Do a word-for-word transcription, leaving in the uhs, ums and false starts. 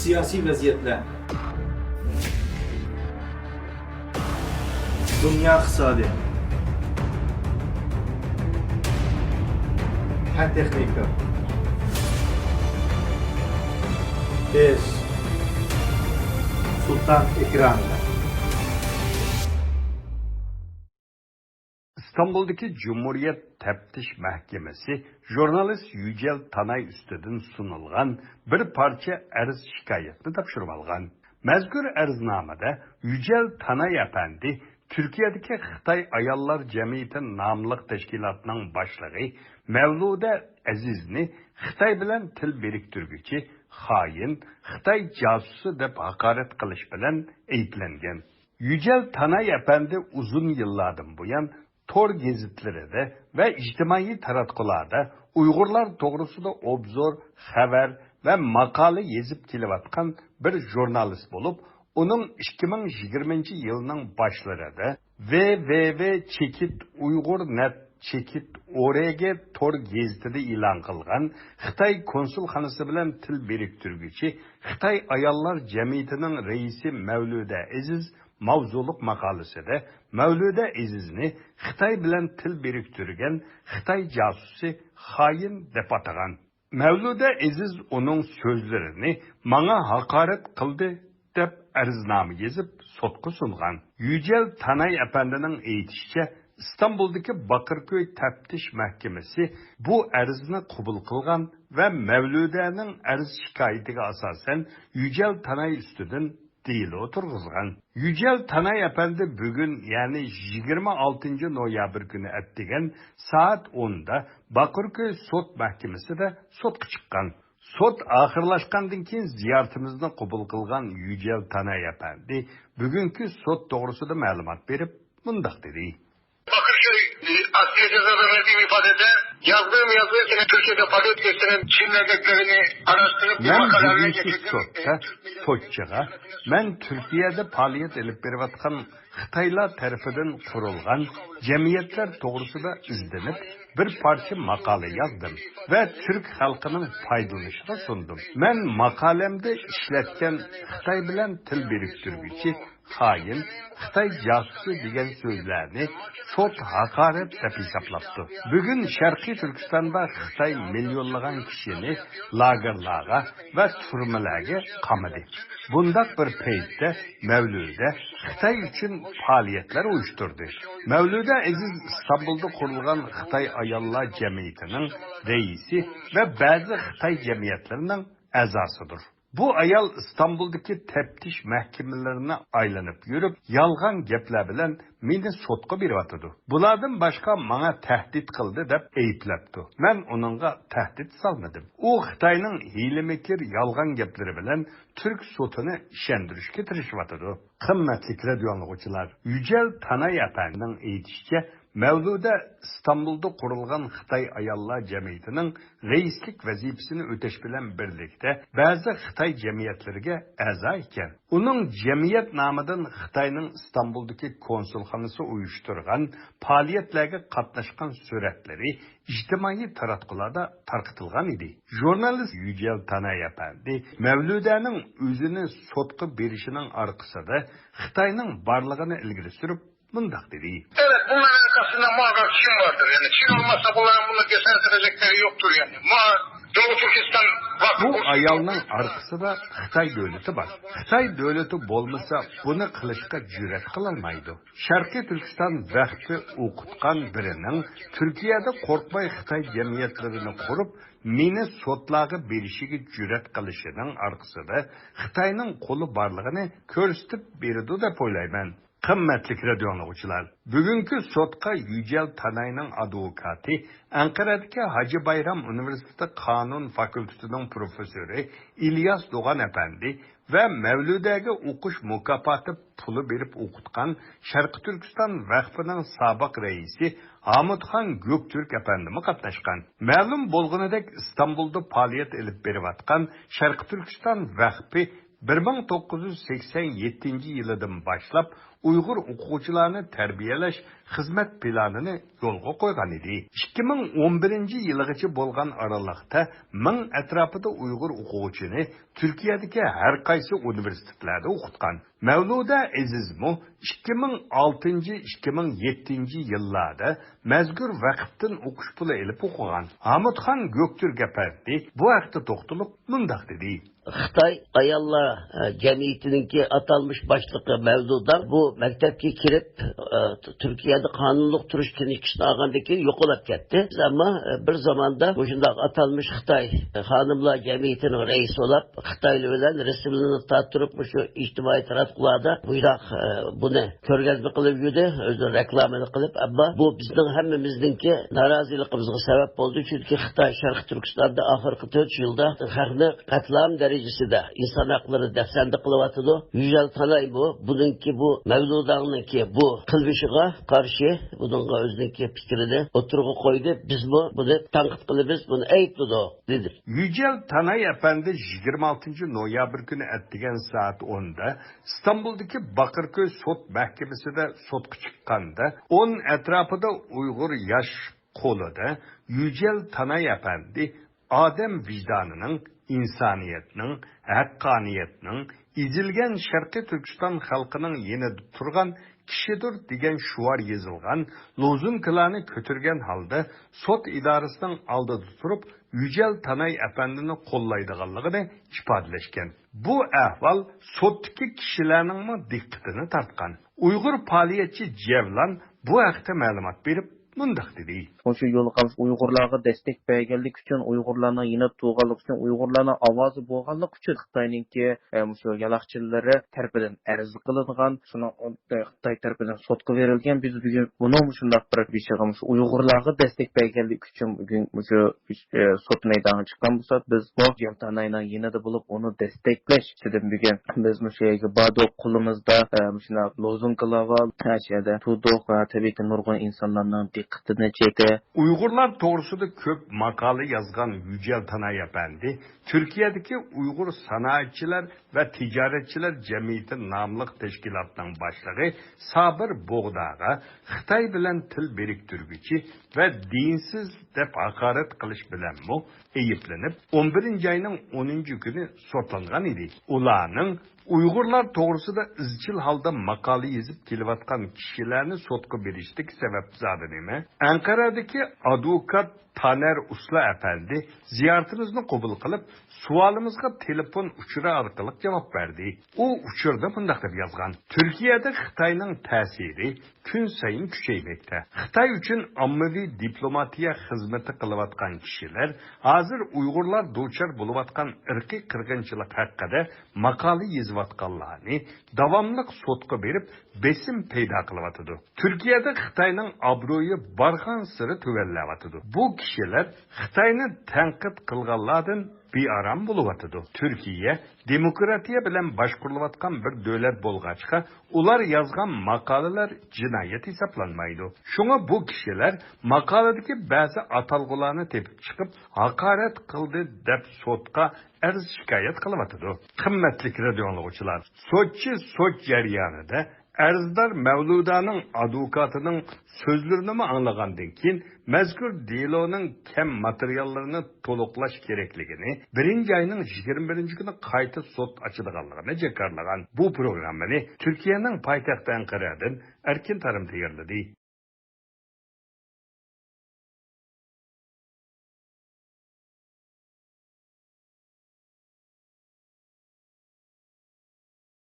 سىياسىي ۋەزىيەتلەر. دۇنيا ئىقتىسادى. پەن تېخنىكا. بىز سۇلتان ئېكرانىدا. ئىستانبۇلدىكى جۇمھۇرىيەت تەپتىش مەھكىمىسى ژۇرنالىست يۈجەل تاناي ئۈستىدىن سۇنۇلغان بىر پارچە ئەرز شىكايەتنى تاپشۇرۇۋالغان. مەزكۇر ئەرزنامىدە يۈجەل تاناي ئەپەندى تۈركىيەدىكى خىتاي ئاياللار جەمئىيىتى ناملىق تەشكىلاتنىڭ باشلىقى مەۋلۇدە ئەزىزنى خىتاي بىلەن تىل بىرىكتۈرگۈچى، خائىن، خىتاي جاسۇسى دەپ ھاقارەت قىلىش بىلەن ئەيىبلەنگەن. يۈجەل تاناي ئەپەندى ئۇزۇن يىللاردىن بۇيان تور گېزىتلىرىدە ۋە ئىجتىمائىي تاراتقۇلاردا ئۇيغۇرلار توغرىسىدا ئوبزور، خەۋەر ۋە ماقالە يېزىپ كېلىۋاتقان بىر ژۇرنالىست بولۇپ، ئۇنىڭ ئىككى مىڭ يىگىرمىنچى يىلنىڭ باشلىرىدا ۋ ۋ ۋ چېكىت ئۇيغۇر نەت چېكىت ئو ر گ تور گېزىتىدە ئېلان قىلغان خىتاي كونسۇلخانىسى بىلەن تىل بىرىكتۈرگۈچى، خىتاي ئاياللار جەمئىيىتىنىڭ رەئىسى مەۋلۇدە ئەزىز ماۋزۇلۇق ماقالىسىدە مەۋلۇدە ئەزىزنى خىتاي بىلەن تىل بىرىكتۈرگەن خىتاي جاسۇسى، خائىن دەپ ئاتىغان. مەۋلۇدە ئەزىز ئۇنىڭ سۆزلىرىنى ماڭا ھاقارەت قىلدى، دەپ ئەرزنامە يېزىپ سوتقا سۇنغان. يۈجەل تاناي ئەپەندىنىڭ ئېيتىشىچە، ئىستانبۇلدىكى باقىركۆي تەپتىش مەھكىمىسى بۇ ئەرزنى قوبۇل قىلغان ۋە مەۋلۇدەنىڭ ئەرز شىكايىتىگە ئاساسەن يۈجەل تاناي ئۈستىدىن دېلو تۇرغۇزغان. يۈجەل تاناي ئەپەندى بۈگۈن، يەنى يىگىرمە ئالتىنچى نويابىر كۈنى ئەتىگەن سائەت ئوندا باقىركۆي سوت مەھكىمىسىدە سوتقا چىققان. سوت ئاخىرلاشقاندىن كېيىن زىيارىتىمىزنى قوبۇل قىلغان يۈجەل تاناي ئەپەندى بۈگۈنكى سوت توغرىسىدا مەلۇمات بېرىپ مۇنداق دېدى. Bakırköy, e, Adliye Cezada verdiğim ifadede yazdığım yazı yine Türkiye'de faaliyet gösteren Çin derneklerini araştırıp bir مەن ماقale haline بۈگۈنكى getirdim. سوتتا سوتچىغا مەن تۈركىيەدە پائالىيەت ئېلىپ بېرىۋاتقان خىتايلار تەرىپىدىن قۇرۇلغان جەمئىيەتلەر توغرىسىدا ئىزدىنىپ، بىر پارچە ماقالە يازدىم ۋە تۈرك خەلقىنىڭ پايدىلىنىشىغا سۇندۇم. مەن ماقالەمدە ئىشلەتكەن خىتاي بىلەن تىل بىرىكتۈرگۈچى، خائىن، خىتاي جاسۇسى دېگەن سۆزلەرنى سوت ھاقارەت دەپ ھېسابلاپتۇ. بۈگۈن شەرقىي تۈركىستاندا خىتاي مىليونلىغان كىشىنى لاگېرلارغا ۋە تۈرمىلەرگە قامىدى. بۇنداق بىر پەيتتە مەۋلۇدە خىتاي ئۈچۈن پائالىيەتلەر ئۇيۇشتۇردى. مەۋلۇدە ئەزىز ئىستانبۇلدا قۇرۇلغان خىتاي ئاياللار جەمئىيىتىنىڭ رەئىسى ۋە بەزى خىتاي جەمئىيەتلىرىنىڭ ئەزاسىدۇر. بۇ ئايال ئىستانبۇلدىكى تەپتىش مەھكىمىلىرىنى ئايلىنىپ يۈرۈپ، يالغان گەپلەر بىلەن مېنى سوتقا بېرىۋاتىدۇ. بۇلاردىن باشقا ماڭا تەھدىت قىلدى دەپ ئەيىبلەپتۇ. مەن ئۇنىڭغا تەھدىت سالمىدىم. ئۇ خىتاينىڭ ھىيلە-مىكىر، يالغان گەپلىرى بىلەن تۈرك سوتىنى ئىشەندۈرۈشكە تىرىشىۋاتىدۇ. قىممەتلىك رادىئو ئاڭلىغۇچىلار، يۈجەل تاناي ئەپەندىنىڭ ئېيتىشىچە، مەۋلۇدە ئىستانبۇلدا قۇرۇلغان خىتاي ئاياللار جەمئىيىتىنىڭ رەئىسلىك ۋەزىپىسىنى ئۆتەش بىلەن بىرلىكتە، بەزى خىتاي جەمئىيەتلىرىگە ئەزا ئىكەن. ئۇنىڭ جەمئىيەت نامىدىن خىتاينىڭ ئىستانبۇلدىكى كونسۇلخانىسى ئۇيۇشتۇرغان پائالىيەتلەرگە قاتناشقان سۈرەتلىرى ئىجتىمائىي تاراتقۇلاردا تارقىتىلغان ئىدى. ژۇرنالىست يۈجيەل تاناي ئەپەندى مەۋلۇدەنىڭ ئۆزىنى سوتقا بېرىشىنىڭ ئارقىسىدا خىتاينىڭ بارلىقىنى ئىلگىرى سۈرۈپ، مۇنداق دېدى. Evet, bunların arkasında muhakkak Çin vardır. Yani Çin olmazsa bunların bunu cesaret edecekleri yoktur yani. Muha-, Doğu Türkistan Vakfı بۇ ئايالنىڭ ئارقىسىدا خىتاي دۆلىتى بار. خىتاي دۆلىتى بولمىسا، بۇنى قىلىشقا جۈرئەت قىلالمايدۇ. شەرقىي تۈركىستان ۋەقپى ئوقۇتقان بىرىنىڭ تۈركىيەدە قورقماي خىتاي جەمئىيەتلىرىنى قۇرۇپ، مېنى سوتلارغا بېرىشىگە جۈرئەت قىلىشىنىڭ ئارقىسىدا خىتاينىڭ قولى بارلىقىنى كۆرسىتىپ بېرىدۇ دەپ ئويلايمەن. قىممەتلىك رادىئو ئاڭلىغۇچىلار، بۈگۈنكى سوتقا يۈجيەل تاناينىڭ ئادۋوكاتى، ئەنقەرەدىكى ھاجى بايرام ئۇنىۋېرسىتېتى قانۇن فاكۇلتېتىنىڭ پروفېسسورى ئىلياس دوغان ئەپەندى ۋە مەۋلۇدەگە ئوقۇش مۇكاپاتى پۇلى بېرىپ ئوقۇتقان شەرقىي تۈركىستان ۋەقپىنىڭ سابىق رەئىسى ھامۇتخان گۆكتۈرك ئەپەندىمۇ قاتناشقان. مەلۇم بولغىنىدەك، ئىستانبۇلدا پائالىيەت ئېلىپ بېرىۋاتقان شەرقىي تۈركىستان ۋەقپى بىر مىڭ توققۇز يۈز سەكسەن يەتتىنچى يىلىدىن باشلاپ ئۇيغۇر ئوقۇغۇچىلارنى تەربىيەلەش خىزمەت پىلانىنى يولغا قويغان ئىدى. ئىككى مىڭ ئون بىرىنچى يىلىغىچە بولغان ئارىلىقتا مىڭ ئەتراپىدا ئۇيغۇر ئوقۇغۇچىنى تۈركىيەدىكى ھەر قايسى ئۇنىۋېرسىتېتلاردا ئوقۇتقان. مەۋلۇدا ئەزىزمۇ ئىككى مىڭ ئالتىنچى، ئىككى مىڭ يەتتىنچى يىللاردا مەزكۇر ۋەقىپتىن ئوقۇش پۇلى ئېلىپ ئوقۇغان. ھامۇتخان گۆكتۈرك ئەپەندى بۇ ھەقتە توختىلىپ مۇنداق دېدى. خىتاي ئاياللار، ئە، جەمئىيىتىنىڭكى ئاتالمىش باشلىقى مەۋلۇدا بۇ مەكتەپكە كىرىپ، ئە، تۈركىيەدە قانۇنلۇق تۇرۇش كىنىشكىسىنى ئالغاندىن كېيىن يوقىلىپ كەتتى. ئەمما، ئە، بىر زاماندا مۇشۇنداق ئاتالمىش خىتاي خانىملار جەمئىيىتىنىڭ رەئىسى بولۇپ، خىتايلار بىلەن رەسىملىرىنى تارتتۇرۇپ، مۇشۇ ئىجتىمائىي تاراتقۇلاردا بۇنداق، ئە، بۇنى كۆرگەزمە قىلىپ يۈردى، ئۆزىنىڭ رېكلامىنى قىلىپ. ئەمما بۇ بىزنىڭ ھەممىمىزنىڭكى نارازىلىقىمىزغا سەۋەب بولدى. چۈنكى خىتاي شەرقىي تۈركىستاندا ئاخىرقى تۆت يىلدا خەقنى قەتلىئام دەرىجىسىدە ئىنسان ھەقلىرىنى دەپسەندە قىلىۋاتىدۇ. يۈجەل تانايمۇ بۇنىڭكى بۇ مەۋلۇداڭنىڭكى بۇ قىلمىشىغا قارشى بۇنىڭغا ئۆزىنىڭكى پىكرىنى ئوتتۇرىغا قويدى. بىزمۇ بۇنى تەنقىد قىلىمىز، بۇنى ئەيىبلىدۇق، دېدى. يۈجەل تاناي ئەپەندى يىگىرمە ئالتىنچى نويابىر كۈنى ئەتىگەن سائەت ئوندا ئىستانبۇلدىكى باقىركۆي سوت مەھكىمىسىدە سوتقا چىققاندا، ئون ئەتراپىدا ئۇيغۇر ياش قولىدا يۈجەل تاناي ئەپەندى ئادەم ۋىجدانىنىڭ، ئىنسانىيەتنىڭ، ھەققانىيەتنىڭ، ئېزىلگەن شەرقىي تۈركىستان خەلقىنىڭ يېنىدا تۇرغان كىشىدۇر دېگەن شوئار يېزىلغان لوزۇنكىلارنى كۆتۈرگەن ھالدا سوت ئىدارىسىنىڭ ئالدىدا تۇرۇپ، يۈجەل تاناي ئەپەندىنى قوللايدىغانلىقىنى ئىپادىلەشكەن. بۇ ئەھۋال سوتتىكى كىشىلەرنىڭمۇ دىققىتىنى تارتقان. ئۇيغۇر پائالىيەتچى جەۋلان بۇ ھەقتە مەلۇمات بېرىپ، مۇنداق دېدى. مۇشۇ يولغا ئۇيغۇرلارغا دەستەك بەرگەنلىكى ئۈچۈن، ئۇيغۇرلارنىڭ يېنىدا تۇرغانلىقى ئۈچۈن، ئۇيغۇرلارنىڭ ئاۋازى بولغانلىقى ئۈچۈن خىتاينىڭكى، ئە، مۇشۇ يالاقچىلىرى تەرىپىدىن ئەرز قىلىنغان، شۇنىڭ، ئە، خىتاي تەرىپىدىن سوتقا بېرىلگەن. بىز بۈگۈن بۇنىڭ مۇشۇنداق بىر بېشىغا مۇشۇ ئۇيغۇرلارغا دەستەك بەرگەنلىكى ئۈچۈن بۈگۈن مۇشۇ، ئە، سوت مەيدانىغا چىققان بولساق، بىز بۇ يەلتاناينىڭ يېنىدا بولۇپ، ئۇنى دەستەكلەش ئۈستىدىن بۈگۈن بىز مۇشۇ يەرگە باردۇق. قولىمىزدا، ئە، مۇشۇنداق لوزۇنكىلار بار. ئاشۇ يەردە تۇردۇق ۋە تەبىئىيكى نۇرغۇن ئىنسانلارنىڭ دىققىتىنى چېكتى. ئۇيغۇرلار توغرىسىدا كۆپ ماقالە يازغان يۈجەل تاناي ئەپەندى تۈركىيەدىكى ئۇيغۇر سانائەتچىلەر ۋە تىجارەتچىلەر جەمئىيىتى ناملىق تەشكىلاتنىڭ باشلىقى سابىر بوغداغا خىتاي بىلەن تىل بىرىكتۈرگۈچى ۋە دىنسىز دەپ ھاقارەت قىلىش بىلەنمۇ ئەيىبلىنىپ، ئون بىرىنچى ئاينىڭ ئونىنچى كۈنى سوتلانغان ئىدى. ئۇلارنىڭ ئۇيغۇرلار توغرىسىدا ئىزچىل ھالدا ماقالە يېزىپ كېلىۋاتقان كىشىلەرنى سوتقا بېرىشتىكى سەۋەب زادى نېمە؟ ئەنقەرەدىكى ئادۋوكات تانەر ئۇسلا ئەپەندى زىيارىتىمىزنى قوبۇل قىلىپ، سوئالىمىزغا تېلېفون ئۇچۇرى ئارقىلىق جاۋاب بەردى. ئۇ ئۇچۇردا مۇنداق دەپ يازغان: تۈركىيەدە خىتاينىڭ تەسىرى كۈنسايىن كۈچەيمەكتە. خىتاي ئۈچۈن ئاممىۋى دىپلوماتىيە خىزمىتى قىلىۋاتقان كىشىلەر ھازىر ئۇيغۇرلار دۇچار بولۇۋاتقان ئىرقىي قىرغىنچىلىق ھەققىدە ماقالە يېزىۋاتقانلارنى داۋاملىق سوتقا بېرىپ، بېسىم پەيدا قىلىۋاتىدۇ. تۈركىيەدە خىتاينىڭ ئابرۇيى بارغانسېرى تۆۋەنلەۋاتىدۇ. بۇ كىشىلەر خىتاينى تەنقىد قىلغانلاردىن بىئارام بولۇۋاتىدۇ. تۈركىيە دېموكراتىيە بىلەن باشقۇرۇلۇۋاتقان بىر دۆلەت بولغاچقا، ئۇلار يازغان ماقالىلەر جىنايەت ھېسابلانمايدۇ. شۇڭا بۇ كىشىلەر ماقالىدىكى بەزى ئاتالغۇلارنى تېپىپ چىقىپ، ھاقارەت قىلدى دەپ سوتقا ئەرز شىكايەت قىلىۋاتىدۇ. قىممەتلىك رادىئو ئاڭلىغۇچىلار، سوتچى سوت جەريانىدا ئەرزدار مەۋلۇدانىڭ ئادۋوكاتىنىڭ سۆزلىرىنىمۇ ئاڭلىغاندىن كېيىن، مەزكۇر دېلونىڭ كەم ماتېرىياللىرىنى تولۇقلاش كېرەكلىكىنى، بىرىنچى ئاينىڭ يىگىرمە بىرىنچى كۈنى قايتا سوت ئاچىدىغانلىقىنى جاكارلىغان. بۇ پروگراممىنى تۈركىيەنىڭ پايتەختى ئەنقەرەدىن ئەركىن تارىم تەييارلىدى.